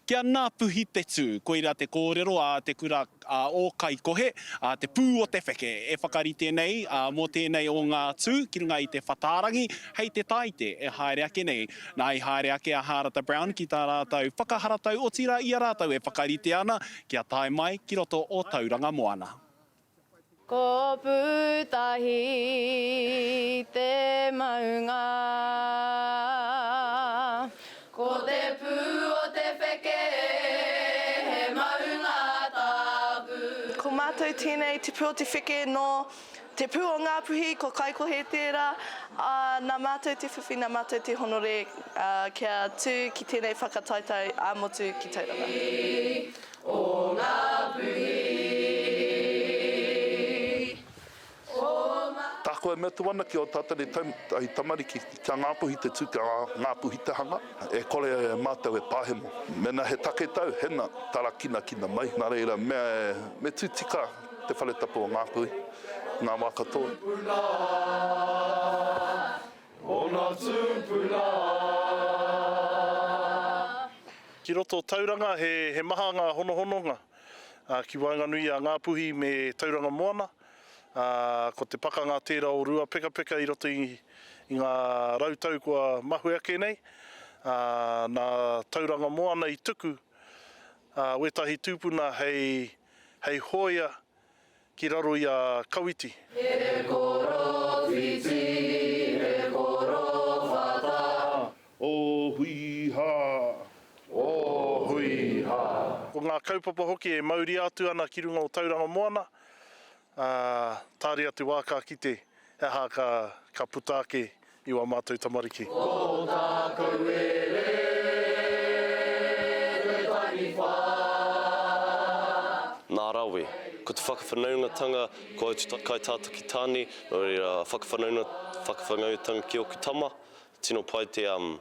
Kia Ngāpuhi te tū, koirā te kōrero a te kura o Kaikohe, a Te Pū o te Wheke, e whakarite nei mō tēnei o ngā tū ki runga i te whatārangi hei te Tāite e haere ake nei. Nā i haere ake a Hārata Brown ki tā rātou whakaharatau otirā i a rātou e whakarite ana kia tae mai ki roto o Tauranga Moana. Ko Pūtahi te maunga. Ko te pū o te wheke he maunga tapu. Ko mātou tēnei Te Pū o te Wheke nō Te Pū o Ngāpuhi, ko Kaikohe tērā, ā, nā mātou te whiwhi, nā mātou te honore kia tū ki tēnei whakataetae ā-motu ki Tauranga. O Ngāpuhi, o Ngāpuhi. Tāku e mea atu ana ki ō tātou nei tamariki, kia Ngāpuhi te tū, kia Ngāpuhi te hanga, e kore mātou e pahemo. Mēnā he take tau, hena, tarakinakina mai. Nā reira, mea me tū tika te whare tapu o Ngāpuhi i ngā wā katoa. Tūpuna, ōna tūpuna. Ki roto o Tauranga he maha ngā honohononga ki waenganui i a Ngāpuhi me Tauranga Moana. Ko te pakanga tērā o Ruapekapeka i roto i ngā rautau kua mahue ake nei. Nā Tauranga Moana i tuku wētahi tūpuna hei hōia ki raro i a Kawiti. He korowhiti, he korowhata. O hui hā! O hui hā! Ko ngā kaupapa hoki e mauria atu ana ki runga o Tauranga Moana, ā, tāria te wā ka kite he aha ka puta ake i wā mātou tamariki. Ko Tākauere te taniwha. Nā rawe. Ko te whakawhanaungatanga, ko au kaitātaki tāne, nō reira whakawhanaunga, whakawhanaungatanga ki ōku tama, tino pai te um,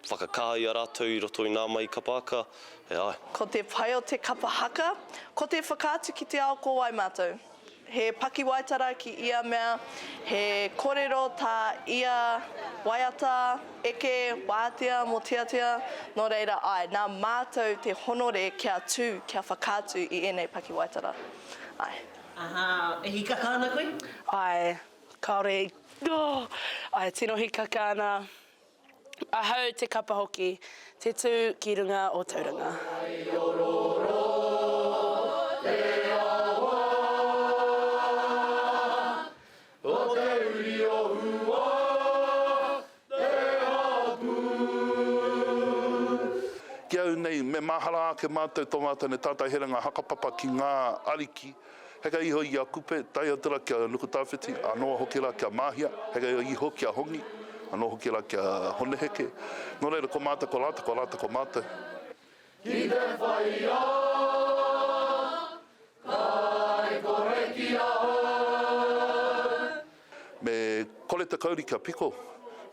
whakakaha i a rātou i roto i nā mahi kapa haka, e āe. Ko te pai o te kapa haka, ko te whakaatu ki te ao ko wai mātou. He pakiwaitara ki ia mea, he korero tā ia waiata, eke, wātea, mōteatea, nō reira āe, nā mātou te honore kia tū, kia whakaatu i ēnei pakiwaitara. Āe. Aha, e hikaka ana koe? Āe, kāore i, oh, āe, tino hikaka ana. Ahau te kapa hoki, te tū ki runga o Tauranga. Ki au nei, me mahara ake mātou tō mātou nei tātai herenga hakapapa ki ngā ariki Heke iho i a Kupe, tae atu ra ki a Nukutawhiti, anō hoki ra ki a Māhia, heke iho ki a Hongi, anō hoki ra ki a Honeheke. Nō reira, ko mātou ko rātou, ko rātou ko mātou. Ki te whai rā, kai kore ki ahau. Me kore te kauri kia piko,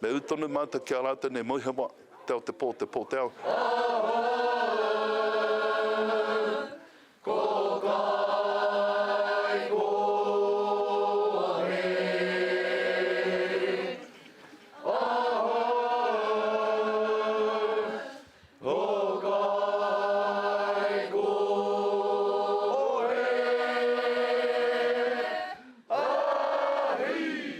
me ū tonu mātou ki a rātou nei moehewa, te ao te pō, te pō te ao. Ahau.